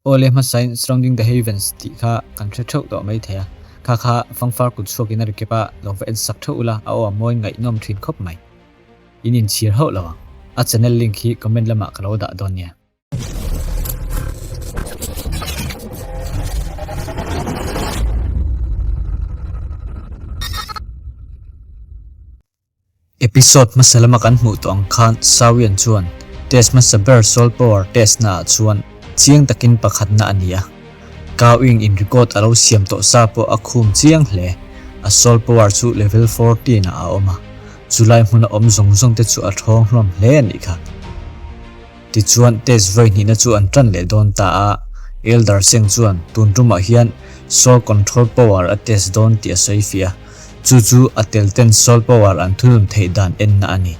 Aw le hmasain Surrounding the Havens tih kha kan hre theuh tawh mai thei a, kha kha fangfar kut chhuakin a recap a, lo va en sak theuh ula, a aw a mawi ngaihnawm thin khawp mai. In inchhir hauh lo ang. A channel link hi comment lamah ka lo dah dawn nia. Episode hmasa lama kan hmuh tawh ang khan Sawian chuan test hmasa ber Soul Power test naah chuan chiang takin pakhatna a ni a. Kau Ing in record a lo siam tawh sa pawh a khum chiang hle. A Soul Power chu level 14 ah a awm a, chulai hmuna awm zawng zawng te chu a thawng hlawm hle a nih kha. Tichuan test vawi hnihna chu an tan leh dawn ta a, Elder Seng chuan tun tumah hian Soul Control Power a test dawn tih a sawi fiah a, chu chu a tel ten Soul Power an thunun theih dan enna a ni.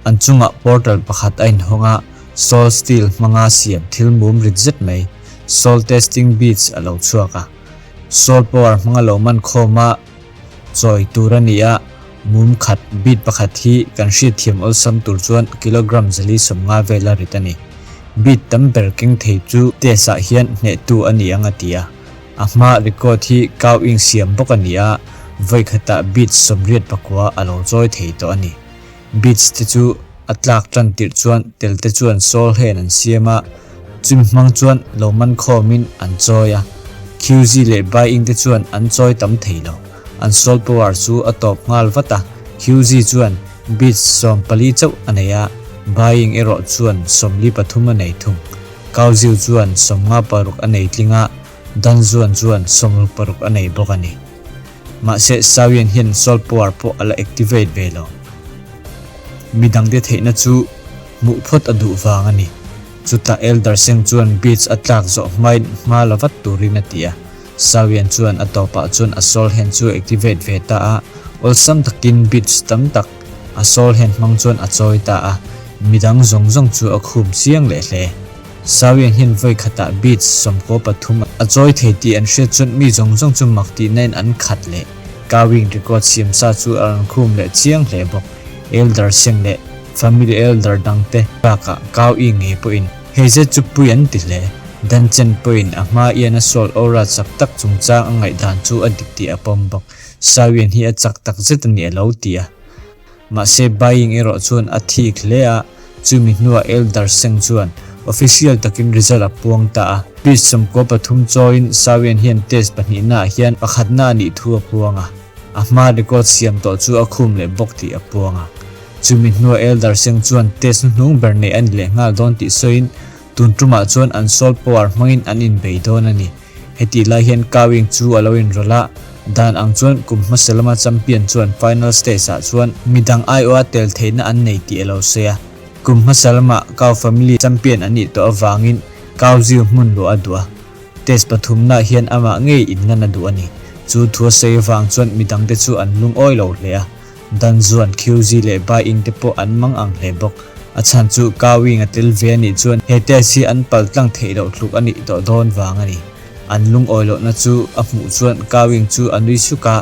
An chungah portal pakhat a inhawng a, Soul Steel hmanga siam thil mum rit zet mai, Soul Testing Beads a lo chhuak a. Soul Power hmanga lo man khawm a, Chawi tur a ni a, mum khat beat pakhat hi kan hriatthiam awlsam tur chuan kilogram 450 vel a rit a ni. Beat tam ber keng thei chu test ah hian hnehtu a ni ang a ti a. A hma record hi kau ing siam bawk a ni a, vawi khatah beat 84 a lo chawi thei tawh a ni. Beats te chu a tlak tan tirh chuan tel te chuan sawl hen an siam a, chumi hmang chuan lo man khawmin an chawi a. QZ leh Buying te chuan an chawi tam thei lo. An soul power chu a tawp nghal vat a, QZ chuan beats 14 chauh a nei a, Buying erawh chuan 43 a nei thung. Kauziu chuan 56 a nei tling a, Danzuan chuan 66 a nei bawk a ni. Mahse Sawian hian soul power pawh a la activate ve lo. Midangte theihna chu hmuh phawt a duh vang a ni. Chutah Elder Seng chuan beach a tlak zawh hmain hma la vat turin a ti a. Sawian chuan a tawpah chuan a soul hand chu activate ve ta a, awlsam takin beach tam tak a soul hand hmang chuan a chawi ta a, midang zawng zawng chu a khum chiang leh hle. Sawian hian vawi khatah beach 13 a chawi thei tih an hriat chuan mi zawng zawng chu mak tihnain an khat leh. Kawing record siam sa chu a rawn khum leh chiang hle bawk. Elder Seng leh family elder dangte bakah Kau I ngei pawhin hei zet chu pui an ti hle. Dan Chen pawhin a hma ian a soul aura chak tak chungchang a ngaihdan chu a dik tih a pawm bawk. Sawian hi a chak tak zet a ni a lo ti a. Mahse Buying erawh chuan a thik hle a, chumi hnuah Elder Seng chuan official takin result a puang ta a. Piece 93 chawiin Sawian hian test pahnihnaah hian pakhatna a nih thu a puang a, a hma record siam tawh chu a khum leh bawk tih a puang a. Chumi hnuah Elder Seng chuan test hnuhnung ber neih a ni leh nghal dawn tih sawiin tun tumah chuan an soul power hmangin an inbei dawn a ni. Hetih lai hian Kawing chu a lo inrawlh a, dan ang chuan kum hmasa lama champion chuan final stage ah chuan midang aiawha tel theihna an nei tih a lo sawi a. Kum hmasa lama Kau family champion an nih tawh avangin Kau Ziu hmun luah a duh a, test pathumnaah hian amah ngei inlan a duh a ni. Chu thu a sawi avang chuan midangte chu an lungawi lo hle a. Dan zuan QZ leh Bai Ing te pawh an mang ang hle bawk. A chhan chu Kau Ing a tel ve a nih chuan he test hi an pal tlang theih loh tluk a nih tawh dawn vang a ni. An lungawi lohna chu a hmuh chuan Kau Ing chu a nui suk a,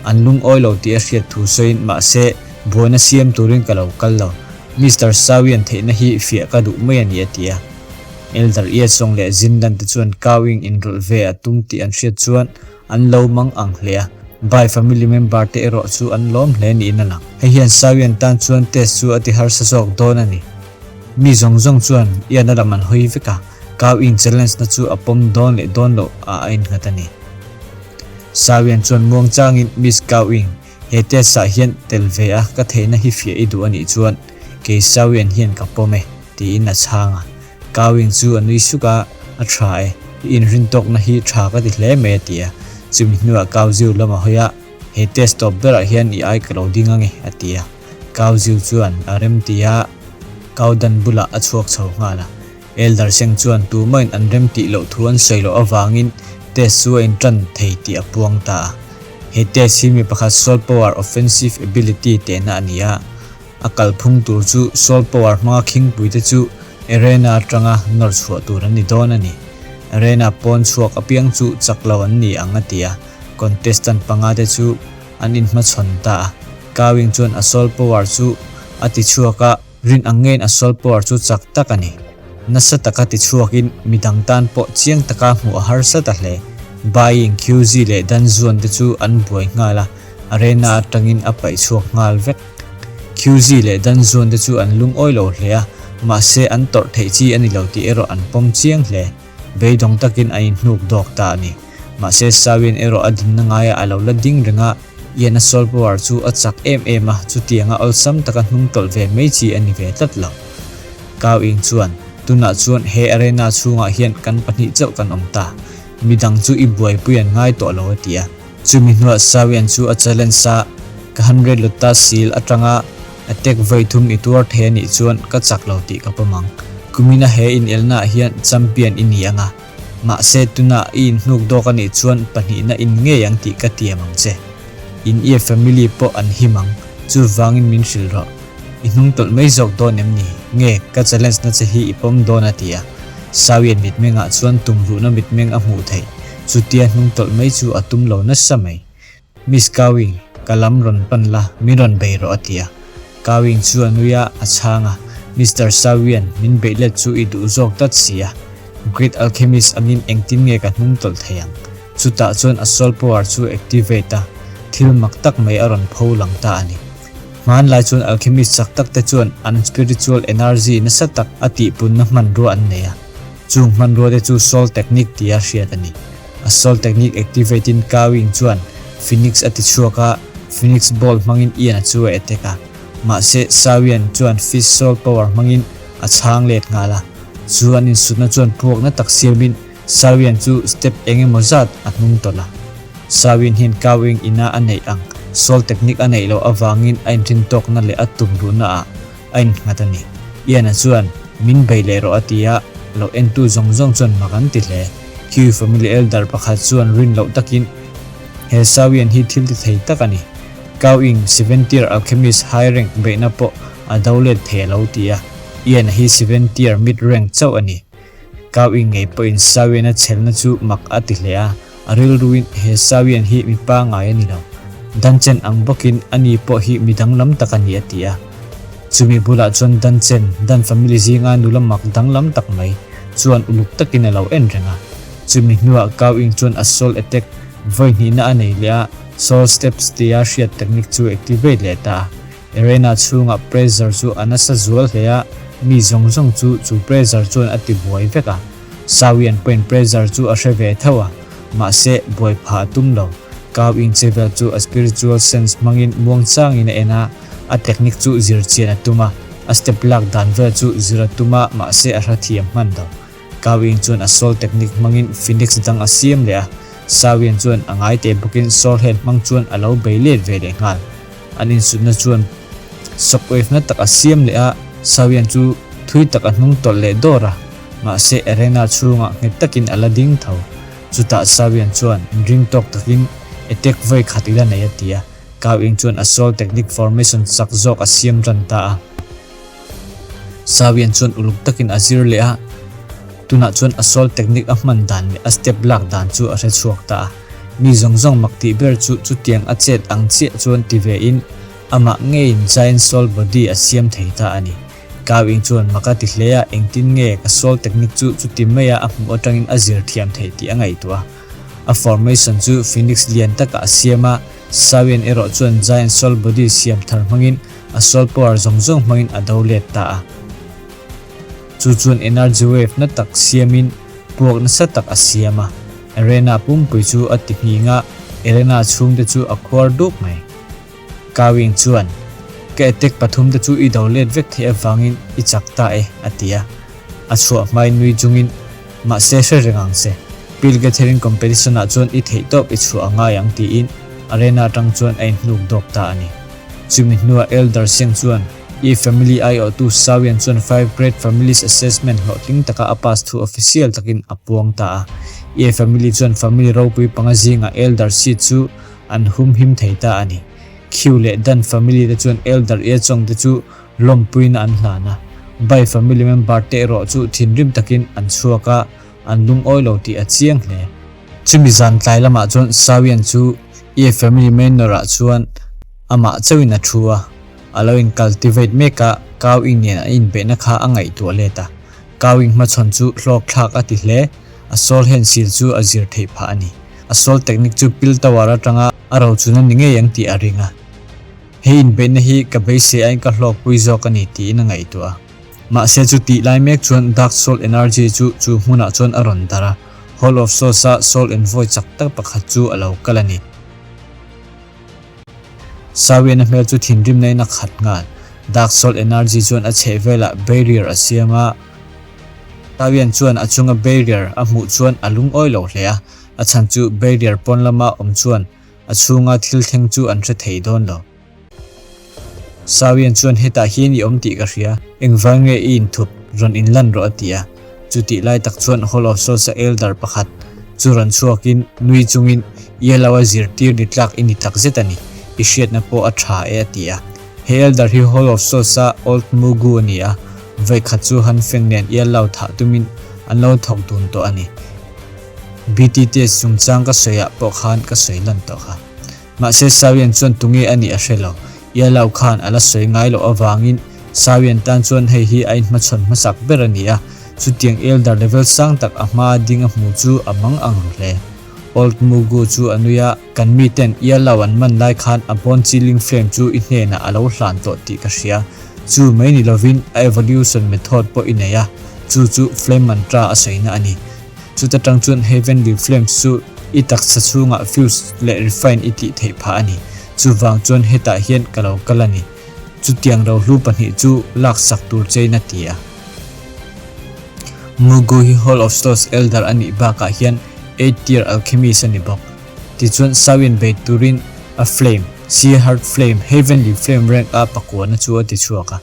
an lungawi lo tih a hriat thu sawiin mahse buaina siam turin ka lo kal lo. Mister Sawian theihna hi fiah ka duh mai a ni a ti a. Elder Iasong leh Zinlan te chuan Kau Ing inrawlh ve a tum tih an hriat chuan An lo mang ang hle a, Bai family member te erawh chu an lawm hle niin a lang. Hei hian Sawian tan chuan test chu a ti harsa zawk dawn a ni. Mi zawng zawng chuan Ian a lam an hawi vek a, Kau in challenge na chu a pawm dawn leh dawn loh ah a innghat a ni. Sawian chuan muang changin Miss Kau Ing, he test ah hian tel ve a ka theihna hi fiah i duh a nih chuan kei Sawian hian ka pawm e, tiin a chhang a. Kawing chu a nui suk a, A tha e, i inrintawkna hi tha ka ti hle mai a ti a. Chumi hnuah Kau Ziu lam a hawi a, He test tawp berah hian i ai ka lo ding ange a ti a. Kau Ziu chuan a rem ti a, Kau Dan bulah a chhuak chho nghal a. Elder Seng chuan tumahin an rem tih loh thu an sawi loh avangin test chu a intan thei tih a puang ta a. He test hi mi pakhat soul power offensive ability tehna a ni a. A kalphung tur chu soul power hmanga khingpuite chu arena atanga nawr chhuah tur an ni dawn a ni. Arena pawn chhuak apiang chu chak lo an ni ang a ti a, contestant panga te chu an inhmachhawn ta a. Kawing chuan a soul power chu a ti chhuak a, rin ang ngeiin a soul power chu chak tak a ni. Nasa taka tichhuakin midang tan pawh chiang taka hmuh a harsa ta hle. Baiing, Qz leh Danzuan te chu an buai nghal a, arena atangin a paih chhuak nghal vek. Qz leh Danzuan te chu an lungawi lo hle a, mahse an tawrh theih chi a ni lo tih erawh an pawm chiang hle. Beidawng takin a inhnuk dawk ta a ni. Mahse Sawin erawh a dinna ngaiah a lo la ding reng a, Ian-a soul power chu a chak em em a, chutianga awlsam taka hnung tawlh ve mai chi a ni ve tlat lo. Kau Ing chuan, Tunah chuan he arena chhungah hian kan pahnih chauh kan awm ta. Midang chu i buaipui an ngai tawh lo a ti a. Chumi hnuah Sawian chu a challenge a, Ka hundred lutta seal atanga attack vawi thum i tuar thei a nih chuan ka chak lo tih ka pawm ang. Kumina he inelnaah hian champion i ni ang a. Mahse tunah i inhnuk dawk a nih chuan pahnihna in ngei ang tih ka tiam ang che. In i family pawh an him ang, chuvangin min hrilh rawh. I hnung tawlh mai zawk dawn em ni? Nge, ka challenge na che hi i pawm dawn a ti a. Sawian mitmengah chuan tumruhna mitmeng a hmuh theih. Chutia hnung tawlh mai chu a tum lo nasa mai. Miss Kawing, ka lam rawn pan la, min rawn bei rawh a ti a. Kawing chu a nui a, a chhang a. Mister Sawian, min beih let chu i duh zawk tlat si a. Great Alchemist angin engtin nge ka hnung tawlh thei ang? Chutah chuan a soul power chu activate a, thil mak tak mai a rawn pho lang ta a ni. Hmanlai chuan alchemist chak tak te chuan an spiritual energy nasa tak a tihpunna hmanrua an nei a. Chung hmanrua te chu soul technique tia hriat a ni. A soul technique activate in Kawing chuan Phoenix a ti chhuak a, Phoenix ball hmangin Ian-a chu a attack a. Mahse Sawian chuan Fist soul power hmangin a chhang let nghal a. Chu an insutna chuan puakna tak siamin Sawian chu step eng emaw zat a hnung tawlh a. Sawin hian Kawing ina a neih ang soul technique a neih loh avangin a inrin tawkna leh a tum ruhna ah a innghat a ni. Ian-a chuan, Min bei leh rawh a ti a, lo entu zawng zawng chuan mak an ti hle. Q family elder pakhat chuan rin loh takin, He Sawian hi thil ti thei tak a ni. Kawing, Seven Tier Alchemist high rank beihna pawh a do let thei a lo ti a. Ian-a hi Seven Tier mid rank chauh a ni. Kawing ngei pawhin Sawian-a chhelna chu mak a ti hle a, a rilruin he Sawian hi mi pangngai a ni lo. Danchen ang bawkin ani pawh hi mi danglam tak a ni a ti a. Chumi bulah chuan Danchen, Dan family zinga nula mak danglam tak mai, chuan uluk takin a lo en reng a. Chumi hnuah Kawing chuan a soul attack vawi hnihna a nei leh a, soul steps tia hriat technique chu activate leh ta a. Arena chhungah pressure chu a nasa zual hle a, mi zawng zawng chu chu pressure chuan a ti buai vek a. Sawian pawhin pressure chu a hre ve tho a, mahse buai phah a tum lo. Kau in che vel chu a spiritual sense hmangin muangchangin a en a, a technique chu zir chian a tum a, a step lak dan vel chu zir a tum a, mahse a hrathiam hman lo. Kawing chuan a soul technique hmangin Phoenix dang a siam leh a, Sawian chuan a ngai teh bawkin soul hand hmang chuan a lo bei let ve leh nghal. An insutna chuan shockwave na tak a siam leh a, Sawian chu thui tak a hnung tawlh leh dawr a, mahse arena chhungah nghet takin a la ding tho. Chutah Sawian chuan inring tawk takin attack vawi khat ila nei a ti a, Kawing chuan a soul technique formation chak zawk a siam tan ta a. Sawian chuan uluk takin a zir leh a, tunah chuan a soul technique a hman dan leh a step lak dan chu a hre chhuak ta a. Mi zawng zawng mak tih ber chu chutiang a chet ang chiah chuan ti ve in amah ngeiin giant soul body a siam thei ta a ni. Kau Ing chuan mak a ti hle a, engtin nge ka soul technique chu chuti maia a hmuh atangin a zir thiam theih tih a ngaihtuah a. A formation chu phoenix lian takah a siam a, Sawian erawh chuan giant soul body siam thar hmangin a soul power zawng zawng hmangin a do let ta a. Chu chuan energy wave na tak siamin puak nasa tak a siam a. Arena pumpui chu a ti nghing a, arena chhungte chu a khuar duk mai. Kawing chuan, Ka attack pathumte chu i do let vek theih avangin i chak ta e, a ti a. A chhuah hmain nui chungin, Mahse hre reng ang che, Pill Gathering Competition ah chuan i theihtawp i chhuah a ngai ang tiin arena atang chuan a inhnuk dawk ta a ni. Chumi hnuah Elder Singh chuan I family aiawhtu Sawian chuan Five Great Families Assessment hlawhtling taka a pass thu official takin a puang ta a. I family chuan family ropui panga zingah Elder seat chu an humhim thei ta a ni. Khiu leh Dan family te chuan Elder Ye Chong te chu lawmpuina an hlan a. Bai family member te erawh chu thinrim takin an chhuak a, an lungawi lo tih a chiang hle. Chumi zan tlai lamah chuan Sawian chu Ye family manor ah chuan amah chauhin a thu a. A lo in cultivate mek a, Kau Ing nen an inbeihna kha a ngaihtuah let a. Kawing hmachhawn chu hlawk thlak a ti hle. A soul hand seal chu a zir theih phah a ni. A soul technique chu Piltower atanga a rochun a ni ngei ang tih a ring a. He inbeihna hi ka beisei aiin ka hlawkpui zawk a ni tiin a ngaihtuah a. Mahse chu tih lai mek chuan Dark Soul Energy chu chu hmunah chuan a rawn darh a, Hall of Souls-a Soul Envoy chak tak pakhat chu a lo kal a ni. Sawiana hmel chu thinrimna in a khat nghal. Dark Soul Energy chuan a chheh velah barrier a siam a. Sawian chuan a chunga barrier a hmuh chuan a lungawi lo hle a, a chhan chu barrier pawn lama awm chuan a chhunga thil thleng chu an hre thei dawn lo. Sawian chuan hetah hian i awm tih ka hria, engvang nge i inthup, rawn inlan rawh a ti a. Chutih lai tak chuan Hall of Souls-a elder pakhat chu rawn chhuakin nui chungin Yellow a zirtir ni tlak i ni tak zet a ni, i hriatna pawh a tha e a ti a. He elder hi Hall of Souls-a Old Mugu a ni a, vawikhat chu Han Feng nen Yellow thah tumin an lo thawk dun tawh a ni. BTTS chungchang ka sawiah pawh khan ka sawi lan tawh kha. Mahse Sawian chuan tunge a nih a hre lo. Ialau khan a la sawi ngai loh avangin Sawian tan chuan hei hi a inhmachhawn hmasak ber a ni a, chutiang elder level sang tak a hmaa ding a hmu chu a mang ang ru hle. Old Mugu chu a nui a, Kan miten Ialau an man lai khan a bone chilling flame chu i hnenah a lo hlan tawh tih ka hria. Chu mai ni lovin a evolution method pawh i nei a, chu chu flame mantra a sawina a ni. Chuta tang chuan Heavenly Flames chu i taksa chhungah fuse leh refine i tih theih phah a ni. Chuvang chuan hetah hian ka lo kal a ni. Chutiang rohlu pahnih chu laksak tur chein a ti a. Mugu hi Hall of Souls Elder a nih bakah hian Eighth Tier Alchemist a ni bawk. Tichuan Sawin bei turin a Flame, Sea Heart Flame, Heavenly Flame rank a pakuana chu a ti chhuak a.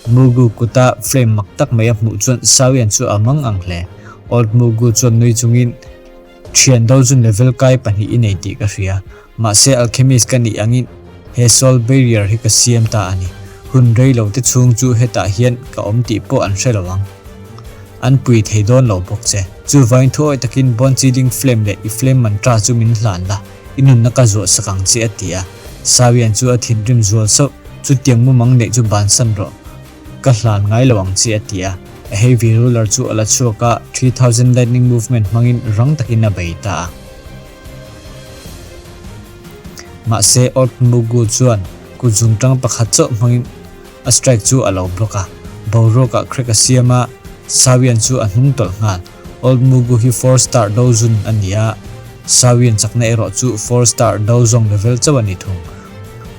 Mugu kuta flame mak tak mai a hmuh chuan Sawian chu a mang ang hle. Old Mugu chuan nui chungin, Thian dozun level kai pahnih i nei tih ka hria. Mahse alchemist ka nih angin he soul barrier hi ka siam ta a ni. Hun rei lo te chhung chu hetah hian ka awm tih pawh an hre lo ang. An pui thei dawn lo bawk che. Chuvangin thuawi takin bone chilling flame leh i flame mantra chu min hlan la. I nunna ka zuah sak ang che a ti a. Sawian chu a thinrim zual sauh, Chutiang mumang neih chu bansan rawh, ka hlan ngai lo ang che a ti a. A heavy ruler chu a la chhuak a, 3000 lightning movement hmangin rang takin a bei ta a. Mahse Old Mugu chuan kut zungtang pakhat chauh hmangin a strike chu a lo block a, boruakah crack a siam a, Sawian chu a hnung tawlh nghal. Old Mugu hi four star dozun a ni a, Sawian chakna erawh chu four star dozong level chauh a ni thung.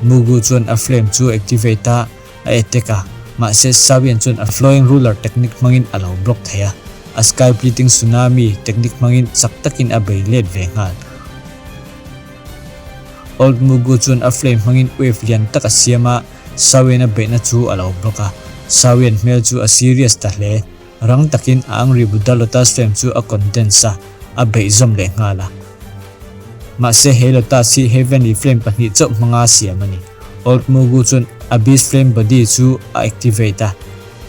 Mugu chuan a flame chu activate a, a attack a, mahse Sawian chuan a flowing ruler technique hmangin a lo block thei a, a sky splitting tsunami technique hmangin chak takin a bei let ve nghal. Old Mugu chuan a flame hmangin wave lian tak a siam a, Sawian a beihna chu a lo block a, Sawian hmel chu a serious ta hle. Rang takin a Angry Buddha Lotus Flame chu a condense a, a beih zawm leh nghal a. Mahse he Lotus hi Heavenly Flame pahnih chauh hmanga siam a ni. Old Mugu chuan Abyss Flame Body chu a activate a,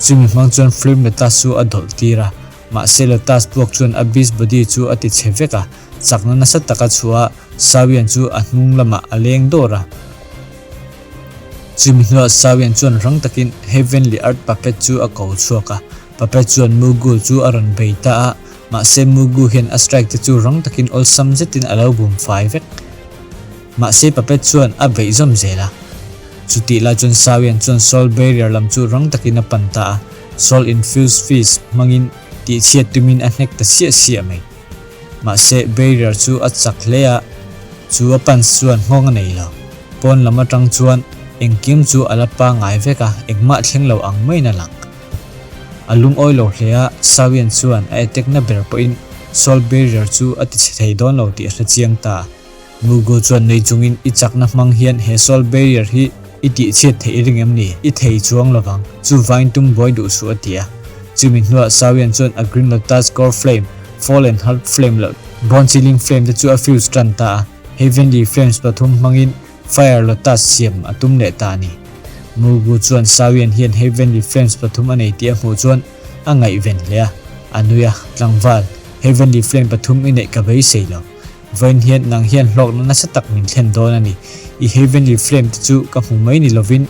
chumi hmang chuan Flame Lotus chu a dawlh tir a. Mahse Lotus puak chuan Abyss Body chu a ti chhe vek a, chakna nasa taka chhuah a, Sawian chu a hnung lamah a leng dawr a. Chumi hnuah Sawian chuan rang takin Heavenly Earth Puppet chu a ko chhuak a, Puppet chuan Mugu chu a rawn bei ta a, mahse Mugu hian a strike te chu rang takin awlsam zetin a lo bum fai vek. Mahse Puppet chuan a beih zawm zel a. Chutih lai chuan Sawian chuan Soul Barrier lam chu rang takin a pan ta a, Soul Infused Fist hmangin tihchhiat tumin a hnek ta siah siah mai. Mahse barrier chu a chak hle a, chu a punch chuan nghawng a nei lo. Pawn lam atang chuan engkim chu a la pangngai vek a, engmah thleng lo ang maiin a lang. A lungawi lo hle a, Sawian chuan a attack na ber pawhin soul barrier chu a ti chhe thei dawn lo tih a hre chiang ta. Mugu chuan nui chungin i chakna hmang hian he soul barrier hi i tihchhiat theih i ring em ni? I thei chuang lovang, chu vain tum buai duh suh a ti a. Chumi hnuah Sawian chuan a Green Lotus Core Flame, Fallen Heart Flame leh Bone Chilling Flame te chu a fuse tan ta a, Heavenly Flames pathum hmangin Fire Lotus siam a tum leh ta a ni. Mugu chuan Sawian hian Heavenly Flames pathum a nei tih a hmuh chuan a ngaihven hle a, a nui a, Tlangval, Heavenly Flame pathum i neih ka beisei lo. Vawiin hian nang hian hlawkna nasa tak min thlen dawn a ni. I Heavenly Flame te chu ka hmu mai ni lovin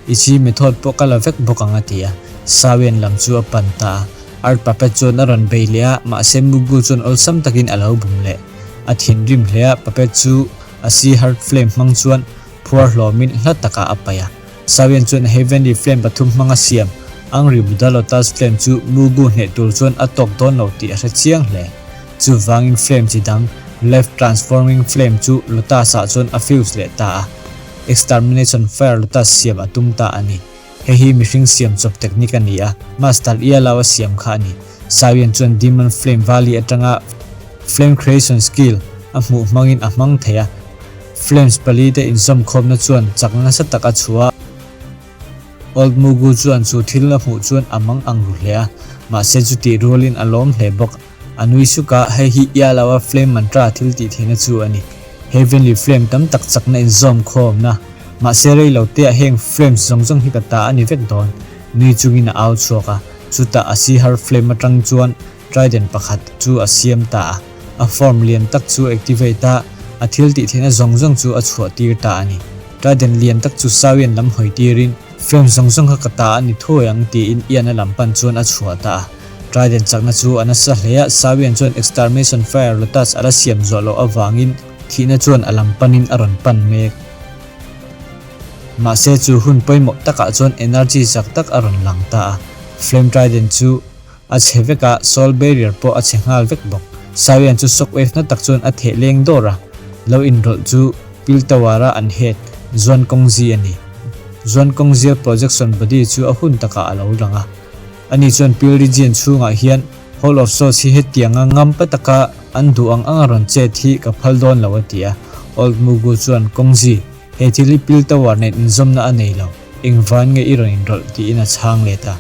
i chi method pawh ka la vek bawk ang a ti a. Sawian lam chu a pan ta a. Art Puppet chuan a rawn bei leh a, mahse Mugu chuan awlsam takin a lo bum leh. A thinrim hle a, Puppet chu a Sea Heart Flame hmang chuan phuar hlawmin hla takah a paih a. Sawian chuan Heavenly Flame pathum hmanga siam Angry Buddha Lotus Flame chu Mugu hneh tur chuan a tawk dawn lo tih a hre chiang hle. Chuvangin flame chi dang, Left Transforming Flame chu Lotus-ah chuan a fuse leh ta a. Extermination Fire Lotus siam a tum ta a ni. Hei hi mihring siam chawp technique a ni a, Master Ialao a siam kha a ni. Sawian chuan Demon Flame Valley atanga Flame Creation Skill a hmuh hmangin a hmang thei a. Flames palite inzawmkhawmna chuan chak nasa tak a chhuah a. Old Mugu chuan chu thil a hmuh chuan a mang ang ru hle a, mahse chutih rualin a lawm hle bawk. A nui suk a, hei hi Ialawa Flame Mantra thil tih theihna chu a ni. Heavenly Flame tam tak chakna inzawm khawmna. Mahse rei lo teah heng flames zawng zawng hi ka ta a ni vek dawn. Nui chungin a au chhuak a, chutah a sihar flame atang chuan trident pakhat chu a siam ta a. A form lian tak chu activate a, a thil tih theihna zawng zawng chu a chhuah tir ta a ni. Trident lian tak chu Sawian lam hawi tirin, Flame zawng zawng kha ka ta a ni thuai ang tiin Ian-a lam pan chuan a chhuah ta a. Trident chakna chu a nasa hle a, Sawian chuan Extermination Fire Lotus a la siam zawh loh avangin thihna chuan a lam panin a rawn pan mek. Mahse chu hun pawimawh takah chuan energy chak tak a rawn lang ta a, Flame Trident chu A chhe vek a, Soul Barrier pawh a chhe nghal vek bawk. Sawian chu shockwave na tak chuan a theh leng dawr a, lo inrawlh chu Pil Tower-a an head Zuan Kawngzi a ni. Zuan Kawngzia projection body chu a hun takah a lo lang a. Ani chuan Pil Region chhungah hian Hall of Souls hi hetianga ngampa taka an duh ang anga rawn chet hi ka phal dawn lo a ti a. Old Mugu chuan Kawngzi, he thil hi Pil Tower nen inzawmna a nei lo, engvan nge i rawn inrawlh tiin a chhang let a.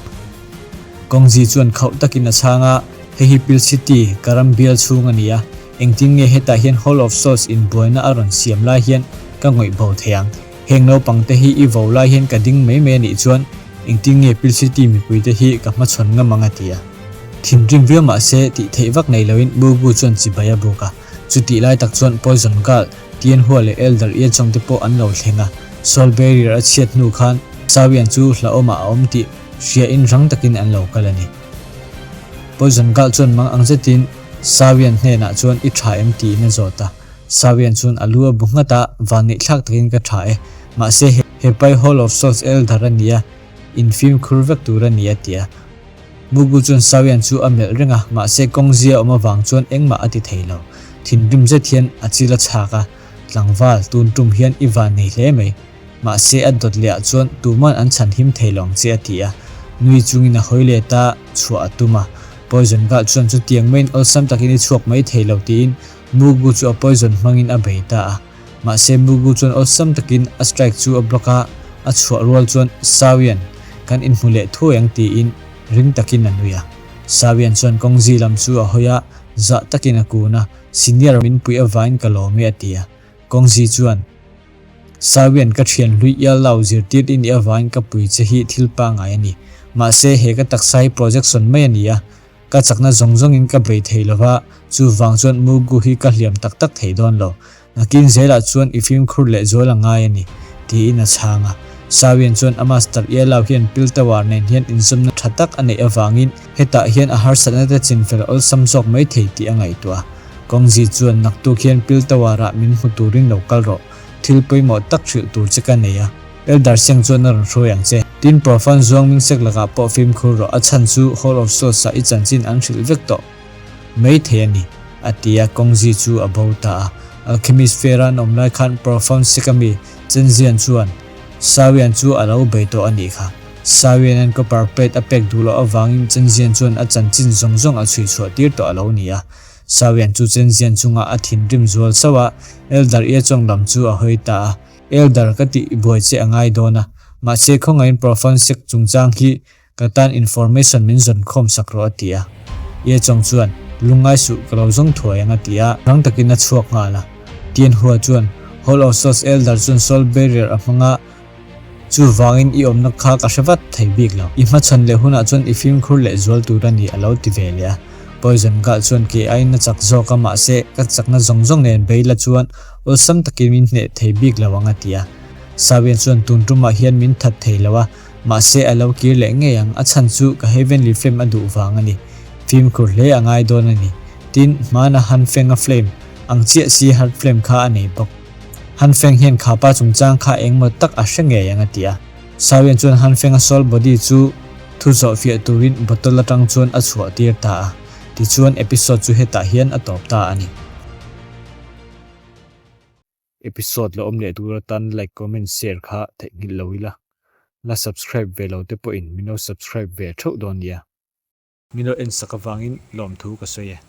Kawngzi chuan khauh takin a chhang a, Hei hi Pil City, ka ram bial chhung a ni a, engtin nge hetah hian Hall of Souls inbuaina a rawn siam lai hian ka ngawih bo thei ang? Heng naupang te hi i vo lai hian ka ding mai mai a nih chuan engtin nge Pil City mipui te hi ka hmachhawn ngam ang a ti a. Thinrim viau mah se tih theih vak nei loin Mugu chuan chibai a buk a, chutih lai tak chuan Poison Girl, Tianhua leh Elder Iachawng te pawh an lo thleng a, Soul Barrier a chhiat hnu khan Sawian chu hlauhawmah a awm tih Hria in rang takin an lo kal a ni. Poison Girl chuan mang ang zetin Sawian hnenah chuan i tha em tiin a zawt a. Sawian chuan a lu a bu nghat a, Vanneihthlak takin ka tha e. Mahse he pai Hall of Souls Elder a nia, in fimkhur vek tur a ni a ti a. Mugu chuan Sawian chu a melh reng a, mahse kawng zia awm avang chuan engmah a ti thei lo. Thinrim zet hian a chil a chhak a, Tlangval, tun tum hian i vannei hle mai. Mahse a dawt leh ah chuan tuman an chhan him thei lo ang che a ti a, nui chungin a hawi let a, chhuah a tum a. Poison Girl chuan chutiang maiin awlsam takin i chhuak mai thei lo tiin Mugu chu a poison hmangin a bei ta a. Mahse Mugu chuan awlsam takin a strike chu a block a, a chhuah rual chuan Sawian, kan inhmu leh thuai ang tiin ring takin a nui a. Sawian chuan kawngzi lam chu a hawi a, zah takin a kun a, Senior min puih avain ka lawm e a ti a. Kawngzi chuan. Sawian ka thian hlui ial lo zirtir i nih avangin ka pui che hi thil pangngai a ni. Mahse, he ka taksa hi projection mai a ni a, ka chakna zawng zawngin ka bei thei lo va, chuvang chuan Mugu hi ka hliam tak tak thei dawn lo. Nakin zelah chuan i fimkhur leh zual a ngai a ni, tiin a chhang a. Sawian chuan a master Ialao hian Piltawar nen hian inzawmna tha tak a neih avangin hetah hian a harsatna te chinfel awlsam zawk mai thei tih a ngaihtuah a. Kawngzi chuan naktuk hian Piltawar-ah min hmu turin lo kal rawh. Thil pawimawh tak hrilh tur che ka nei a. Elder Seng chuan a rawn hruai ang che. Tin, Profan Zuang Mingsek lakah pawh fimkhur rawh, a chhan chu Hall of Souls-ah i chanchin an hrilh vek tawh mai thei a ni, a ti a, Kawngzi chu a bo ta a. Alchemist Fair-a an awm lai khan Profan Sekami Chenzian chuan Sawian chu a lo bei tawh a nih kha. Sawianan copper plate a pek duh loh avangin Chenzian chuan a chanchin zawng zawng a chhui chhuah tir tawh a lo ni a. Sawian chu Chenzian chungah a thinrim zual sauh a, Elder Iachawng lam chu a hawi ta a. Elder, ka tih buai che a ngai dawn a, mahse khawngaihin Profound Sect chungchang hi ka tan information min zawn khawm sak rawh a ti a. Iachawng chuan, Lungngai suh, ka lo zawng thuai ang a ti a, rang takin a chhuak nghal a. Tianhua chuan, Hall of Souls Elder chuan Soul Barrier a hmang a, Chuvangin i awmna kha ka hre vat thei bik lo. I hmachhawn leh hunah chuan i fimkhur leh zual tur a ni a lo ti ve leh a. Poison Girl chuan kei aiin a chak zawk a mahse ka chakna zawng zawng nen bei la chuan awlsam takin min hneh thei bik lo ang a ti a. Sawian chuan tun tumah hian min that thei lo a, mahse a lo kir leh ngei ang, a chhan chu ka Heavenly Flame a duh vang a ni. Fimkhur hle a ngai dawn a ni. Tin, hmana Han Feng-a flame ang chiah si heart flame kha a nei bawk. Han Feng hian khapa chungchang kha engmaw tak a hre ngei ang a ti a. Sawian chuan Han Feng-a soul body chu thu zawh fiah turin bottle atang chuan a chhuah tir ta a. Tichuan episode chu hetah hian a tawp ta a ni. Episode la awm leh tur atan like, comment, share kha theihnghilh lo ila. La subscribe ve lo te pawhin min lo subscribe ve theuh dawn nia. Min lo en sak avangin lawmthu ka sawi e.